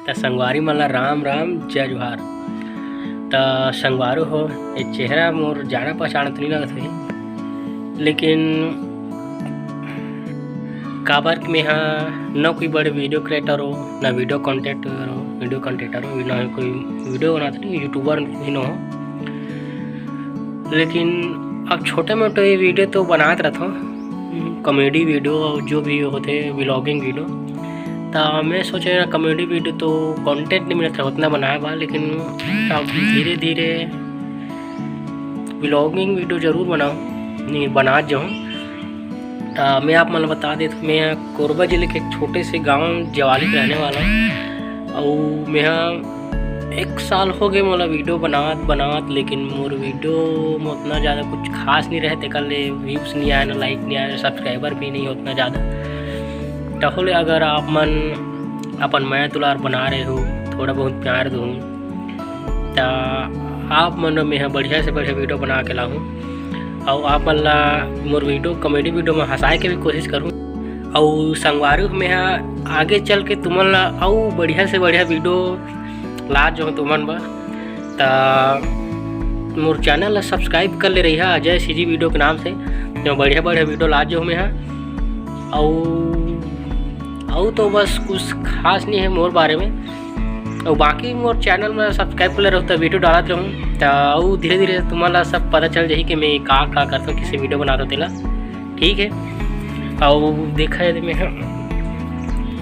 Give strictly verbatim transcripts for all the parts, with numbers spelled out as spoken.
त संगवारी मन ला राम राम, जय जोहार। त संगवारी हो, ये चेहरा मोर जाना पहचाना तो नहीं लगत होही, लेकिन काबर कि मैं हा न कोई बड़े video creator हो, ना video content creator हो, video content creator हो, ना कोई video बनात नहीं, YouTuber भी न हो। लेकिन अब छोटे मोटे video तो बनात रहत हो, comedy video और जो भी होते vlogging video। त मैं सोचे ना, comedy video तो content नहीं मिलत रहा उतना बनाए बर, लेकिन अब धीरे धीरे vlogging video जरूर बनाओ, नहीं बनात जाऊँ। त मैं आप मन ल बता देत, मैं कोरबा जिले के एक छोटे से गांव जवाली के रहने वाला हूँ। अउ मैं हा एक साल हो गए मोला video बनात बनात, लेकिन मोर video में उतना ज़्यादा कुछ खास नहीं रहे, तेकर ले views नहीं आए, ना like नहीं आए, subscriber भी नहीं उतना ज़्यादा। तहो ले अगर आप मन अपन मया दुलार बना रहे हो, थोड़ा बहुत प्यार दो, त आप मन में मैं बढ़िया से बढ़िया video बना के लाहूँ। अउ आप मन ला मोर video, comedy video में हंसाए के भी कोशिश करूँ। अउ संगवारी हो, मैं हा आगे चल के तुमन ला अउ बढ़िया से बढ़िया video ला जो तुमन बर। त मोर channel ला subscribe कर ले रहिहा अजय CG video के नाम से, जो बढ़िया बढ़िया video ला जो मैं हा। अउ अउ तो बस कुछ खास नहीं है मोर बारे में। अउ बाकी मोर channel में subscribe कर ले रहू, त video डालत रहूँ, त अउ धीरे धीरे तुमन ला सब पता चल जाही कि मैं का का करता हूँ, किसे video बनाता हूँ तेला। ठीक है, अउ देखा है मैं हा,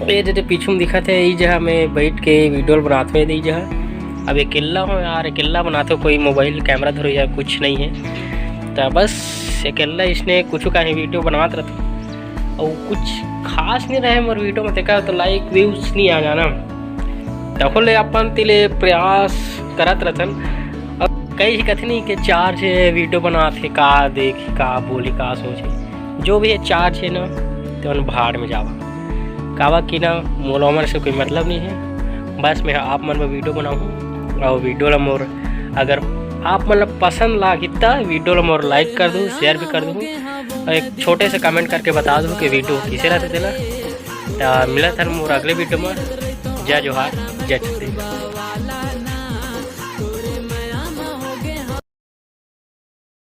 ये जो पीछू में दिखत है, ये जगह मैं बैठ के video बनात हूँ, ये जगह। अब अकेला हूँ यार, अकेला बनात हूँ, कोई mobile camera धरे या कुछ नहीं है, त बस अकेला इसने कुछ का ही video बनात रहता हूँ। अउ कुछ खास नहीं रहे मोर video में, तेकर तो like views नहीं आ जाना। तहो ले अपन तिले प्रयास करत रहथन। अब कई झी कथे नहीं कि चार झे video बनात हे, का देखी, का बोली, का सोची, जो भी है चार झे ना, तेमन भाड़ में जावा। काबर कि ना, मोला ओमन से कोई मतलब नहीं है। बस मैं आप मन बर video बनाहूँ, अउ video ला मोर अगर आप मन ला पसंद लागी त video ला मोर like कर दू, share भी कर दू, अउ एक छोटे से comment करके बता दू कि video किसे रहते तेला। त मिलत हन मोर अगले video में। जय जोहार, जय छत्तीसगढ़।